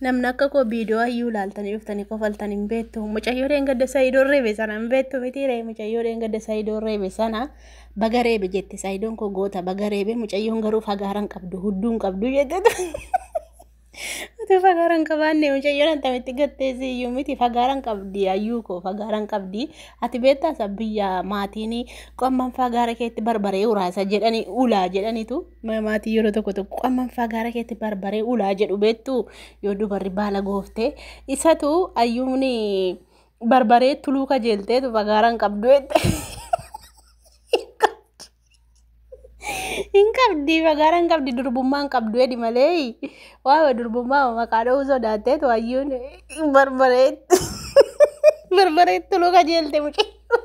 Namni akka koo viidiyoo hayyuu ilaaltanii dhuftanii kofaltan hin beektu. Mucayyoo dheengadda Sayidoon reebe sana hin beektu miti ree. Mucayyoo dheengadda Sayidoon reebe sana baga reebe jette. Sayidoon koo goota baga reebe, mucayyoon garuu fagaara hin qabdu, hudduu hin qabdu jette. Utuu fagaara hin qabaanne mucayyoon attamitti gatteessi iyyuu miti, fagaara hin qabdi, hayyuu koo fagaara hin qabdi. Ati beektaa isa biyya maatiin qomman fagaara keetti barbaree uraasa jedhanii ulaa jedhanitu, maatii yeroo tokko tokko qomman fagaara keetti barbaree ulaa jedhu beektu, yoo dubarri baala gooftee isatu hayyuun barbaree tuluu kajeelteetu fagaara hin qabdu jette. Hin qabdi, fagaara hin qabdi, durbummaa hin qabdu jedhi malee, waa'ee durbummaa maqaa dha'uu sodaatteetu hayyuun barbaree tuluu kajeelte mucayyoo.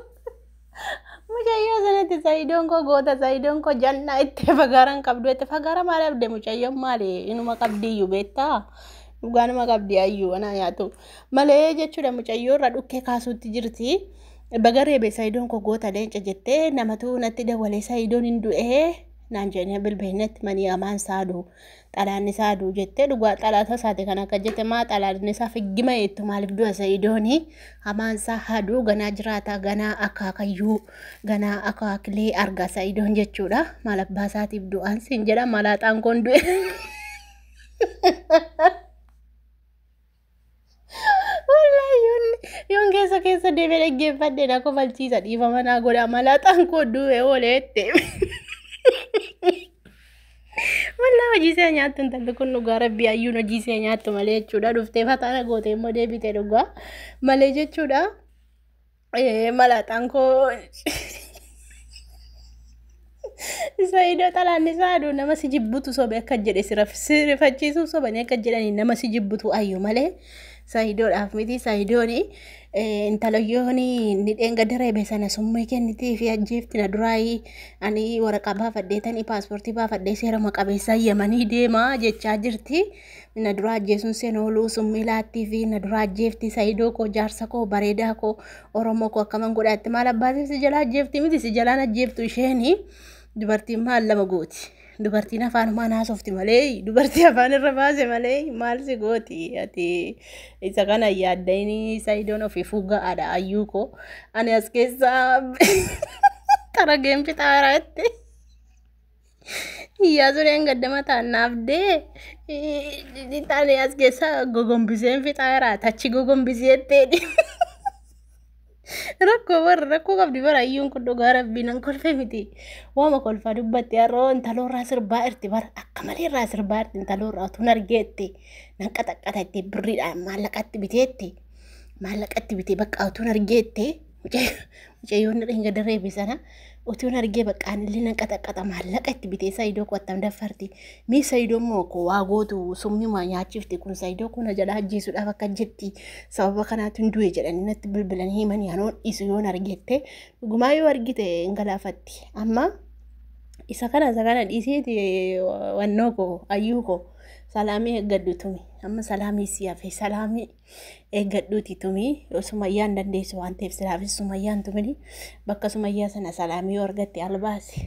Mucayyoo sanatti Sayidoon koo goota, Sayidoon koo jannaa itti fagaara hin qabdu jette. Fagaara maali abde mucayyoon? Maali, inuma qabdiyyuu beektaa? Dhugaanuma qabdi hayyuu anaa nyaatu malee jechuudha, mucayyoo irra dhukkee kaasuutti jirti. Baga reebe Sayidoon koo goota leenca jettee, namatu natti dawalee Sayidoon hin du'ee naan jedhanii bilbilnetti manii hamaan saaduu xalaanni saaduu jettee. Dhugaa xalaata isaati kan akka jette, maa xalaanni isaa figgima jettu, maaliif du'a Sayidooni? Hamaan isaa haaduu, ganaa jiraata, ganaa akaakayyuu, ganaa akaakilee arga Sayidoon jechuudha. Maal abbaa isaatiif du'aan siin jedha, malaaxaan koon du'e. Wallaahi yoon keessa keessa deemee dhaggeeffadhe na kofalchiisa, dhiifama naa godha, malaaxaan koo du'e ooleette. Wallaahi hojii ishee nyaattu intalli kun, dhugaa rabbii hayyuun hojii ishee nyaattu malee jechuudha. Dhuftee fataana gootee immoo deebite dhugaa malee jechuudha. Malaaxaan koo Sayidoo xalaanni isaa aduu, nama si jibbutu sobe akka jedhe, si rifachiisuuf sobanii akka jedhanii, nama si jibbutu ayyu malee Sayidoodhaaf miti. Sayidoon intalayyoon inni dheengadda reebe sana summii kennitii fi ajjeefti na duraayii, ani waraqaa baafadheetanii paaspoortii baafadhee seerama qabeessaa Yamanii deemaa jechaa jirti. Na duraa ajjeesuun seen ooluu, summii laattii fi na duraa ajjeefti. Sayidoo koo, jaarsa koo, bareedaa koo, Oromoo koo akkaman godhaatti? Maal abbaatiif si jalaa ajjeefti miti, si jalaan ajjeeftu isheeni. Dubartiin maal lama gooti? Dubartiin afaanumaan haasofti malee, dubartii afaan irra baase malee maal si gooti? Ati isa kana yaaddayini, Sayidoon ofii fuuga'aadha hayyuu koo. Ani as keessaa xarageen fixaaraa jette. Iyyaasuun gadda mataan naaf dee ani as keessa gogombiseen fixaaraa tachi gogombisee jetteedhi. Rakkoo warra rakkoo qabdi bara hayyuun kun, dhugaa rabbii nan kolfe miti. Waama kolfaa dubbatte har'oo, intaloo irraa sirbaa irti bara, akka malee irraa sirbaa irti, intaloo irraa utuun argeetti nan qaxaqqata itti, birriidhaan maallaqatti biteetti, maallaqatti bitee bakka utuun argeetti, mucayyoon dheengadda reebe sana utuun argee bakka anillee nan qaxaqqata, maallaqa itti bitee. Sayidoo koo attam daffarti mii? Sayidoo immoo koo waa gootu, summii maa nyaachifti kun? Sayidoo kun jalaa ajjeesuudhaaf akka jetti, sababa kanaatiin du'e jedhanii natti bilbilanii himanii, anoon dhiisu yoon argette, dhugumaa yoo argite hin galaafatti. Amma isa kana dhiisiiti, wannoo koo, ayyuu koo, salaamii eeggadhu tumi. Amma salaamii si hafe, salaamii eeggadhuuti tumi. Yoo sumayyaan dandeessu waan ta'eef silaafis sumayyaan tumini, bakka sumayyaa sana salaamii yoo argatte albaasi.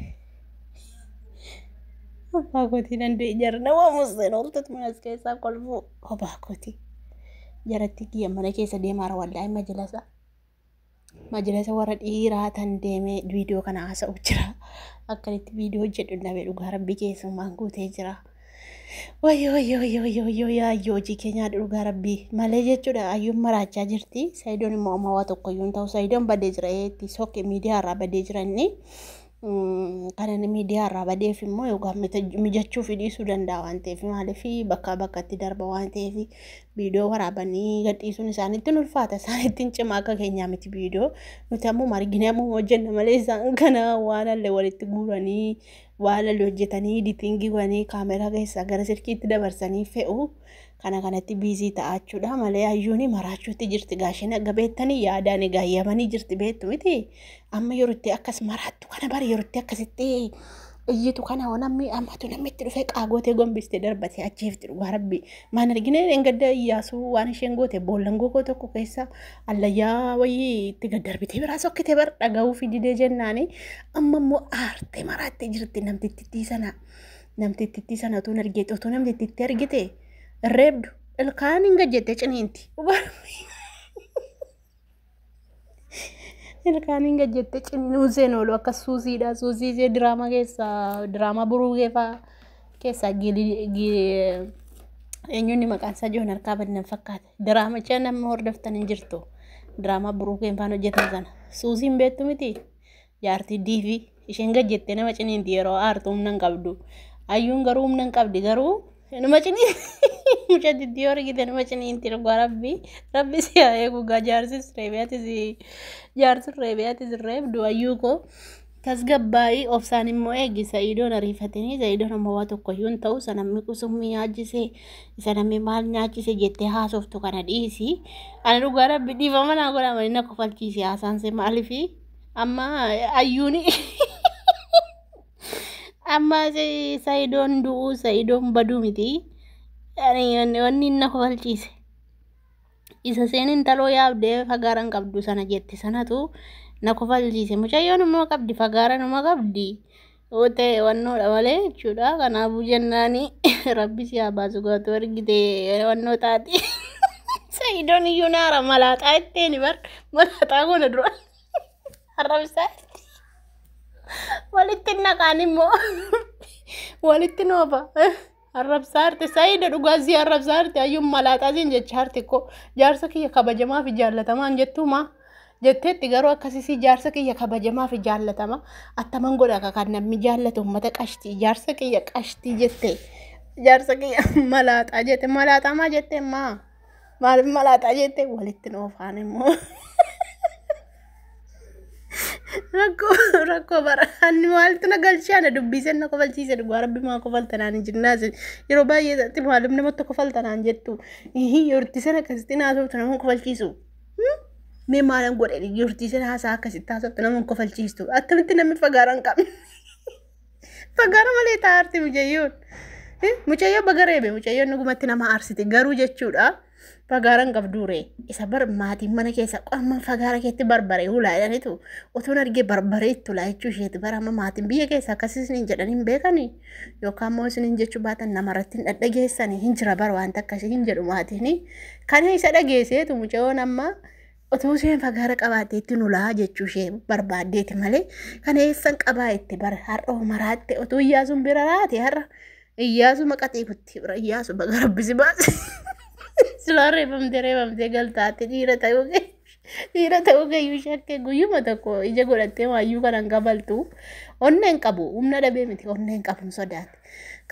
Abbaa kootii nan du'e jara, nama museen ooltutu mana as keessaa kolfuu. Abbaa kootii jaratti kiyya mana keessa deemaara, wallaahi majlasa warra dhiiraa tan deemee viidiyoo kana haasa'u jira. Akkanitti viidiyoo hojjedhu dhabe, dhugaa rabbii keessummaan guutee jira. Wayyo wayyo wayyo wayyo wayyo, yaayyoo hojii keenyaa dhugaa rabbii malee jechuudha, hayyuun maraachaa jirti. Sayidoon immoo amma waa tokko iyyuu hin ta'u, Sayidoon badee jira eetti sokke miidiyaa irraa badee jira inni. Kan inni miidiyaa irraa badeef immoo yookaan mijachuu fi dhiisuu danda'a waan ta'eef, maaliif bakkaa bakkatti darba waan ta'eef, viidiyoo waraabanii gadhiisuun isaaniitti ulfaata, isaaniitti cimaa, akka keenyaa miti viidiyoo. Nuti ammoo arginee ammoo hojjenna malee, isaan kana waan allee walitti guuranii, waan allee hojjetanii, editingii godhanii, kaameraa keessaa gara silkiitti dabarsanii fe'u, kana kanatti biizii ta'aa jechuudha malee hayyuun maraachuutti jirti. Gaasheen akka beektanii yaadaan egaa Yamanii jirti beektu miti. Amma yeroo itti akkas maraattu kana bara, yeroo itti akkasitti iyyitu kana, namni ammatu namni itti dhufee qaagootee gombistee darbate ajjeefti dhugaa rabbi. Maan argine dheengadda Iyyaasuu waan isheen goote, boollan gogoo tokko keessa allayyaa wayii itti gad darbitee biraa sokkite bar, dhaga'uu fi didee jennaani, amma immoo aartee maraattee jirti namtittii sana. Namtittii sana utuu argite, utuu namtittii argite reebdu Ilkaan hin gajjettee ciniinti. Ilkaan hin gajjettee ciniinuun seen oolu akka suusiidha. Suusii ishee diraamaa keessaa diraamaa buruugee fa'aa keessaa eenyuun maqaan isaa Joon harkaa badnan fakkaata. Diraamicha nama hordoftan hin jirtu. Diraamaa buruugeen faan hojjetan sana. Suusiin beektu miti. Jaartii diifii isheen gajjettee nama ciniinti yeroo aartu humna hin qabdu. Ayyuun garuu humna hin qabdi garuu nama ciniinti. Mucattiitti yoo argite nama ciniinti dhugaa rabbi. Rabbi si haa eegu gaa jaarsis reebi'atis jaarsis reebi'atis reebdu ayyuu koo. Tasgabbaa'ii obsaan immoo eegi Sa'iidoon ariifatanii Sa'iidoon ammoo waa tokko iyyuu hin ta'u isa namni qusummii nyaachise isa namni maal nyaachise jettee haasoftu kana dhiisi. Ani dhugaa rabbi dhiifama naa godha malee na kofalchiise haasaan see maaliifi amma ayyuuni amma Sa'iidoon du'uu Sa'iidoon baduu miti. Wanni na kofalchiise. Isa seen intaloo yaabdee fagaara hin qabdu sana jette sanatu na kofalchiise. Mucayyoon immoo qabdi fagaara numa qabdi. Yoo ta'e wannoodha malee jechuudha. Kanaafuu jennaani rabbi si haa baasu gaatu argite wannoo taati. Sa'iidoon iyyuu naara malaaxaa itteeni bar malaaxaa goona dura arrabsaa walitti naqaan immoo walitti noofa. Arrabsaa arte Sa'iida dhugaa si arrabsaa arte ayyuun malaaxaa siin jecha arte ko jaarsa kiyya kabajamaa fi jaallatamaan jettuuma jetteetti garuu akkasii jaarsa kiyya kabajamaa fi jaallatama attaman godha kan namni jaallatu uummata qashtii jaarsa kiyya qashtii jette jaarsa kiyya malaaxaa jette malaaxaa maa jette maa maaliif malaaxaa jette walitti noofaan immoo. Rakkoo rakkoo bara anni maaltu na galchee ana dubbisee na kofalchiise dhugaa rabbi maa kofaltanaan hin jinnaas yeroo baay'ee ati maaliif namatti kofaltanaan jettu yortii sana akkasitti naasoftu nama kofalchiisu. Mee maalan godhe yortii sana haasaa akkasitti haasoftu nama kofalchiistu attamitti namni fagaara hin qabne fagaara malee taa'arti mucayyoon. Mucayyoo baga reebe mucayyoon dhugumatti nama aarsite garuu jechuudha. Fagaara hin qabduure isa bar maatiin mana keessa qo'amman fagaara keetti barbaree hulaa jedhanitu otoon argee barbaree itti hulaa jechuu isheeti bara amma maatiin biyya keessa akkasii isiniin jedhanii hin beekani yookaan immoo isiniin jechuu baatan namarratti hin dhadhageessani hin jira bara wanta akkasii hin jedhu maatiin kana isa dhageesseetu mucayyoon amma otoo isheen fagaara qabaattee ittiin hulaa jechuu ishee barbaaddeeti malee kana eessan qabaa itti bara har'a maraatte otoo Iyyaasuun bira raate har'a Iyyaasu maqaxii kutti bira Iyyaasu baga rabbisi baase. Silaa reebamtee reebamtee galtaate dhiira ta'uu keeyyuu shakkee guyyuma tokko ija godhattee maayyuu kana hin kabaltu. Onnee hin qabu humna dhabee miti onnee hin qabu sodaate.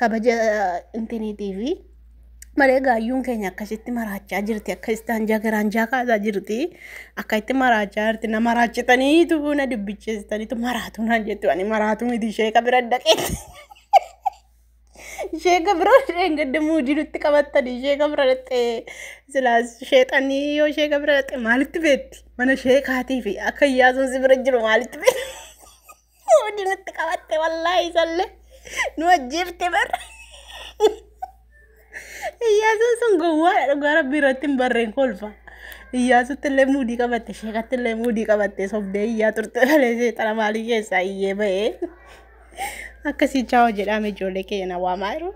Kabaja intiniitii fi malee gaayyuun keenya akkasitti maraachaa jirti akkasitti hanjaa garaanjaa kaasaa jirti akka itti maraachaa jirti na maraachitaniitu na dubbicheessitaniitu maraatu naan jettu ani maraatu miti ishee qabira dhaqeetti. Ishee gabra isheen gadda muudii nutti qabattanii ishee gabra dhaqxee silaas sheexanii yoo ishee gabra dhaqxe maalitti beetti mana sheekaatii fi akka Iyyaasuun si bira jiru maalitti beetti muudii nutti qabatte wallaahi isallee nu ajjeefte bara. Iyyaasuun sun gowwaadha dhugaa rabbii irratti hin barreen kolfa. Iyyaasutti illee muudii qabatte sheekatti illee muudii qabatte sobdee iyyaa turte malee seexana maalii keessaa iyyee ba'ee. Akkasii chaawoo jedhame ijoollee keenya na waamaa jiru.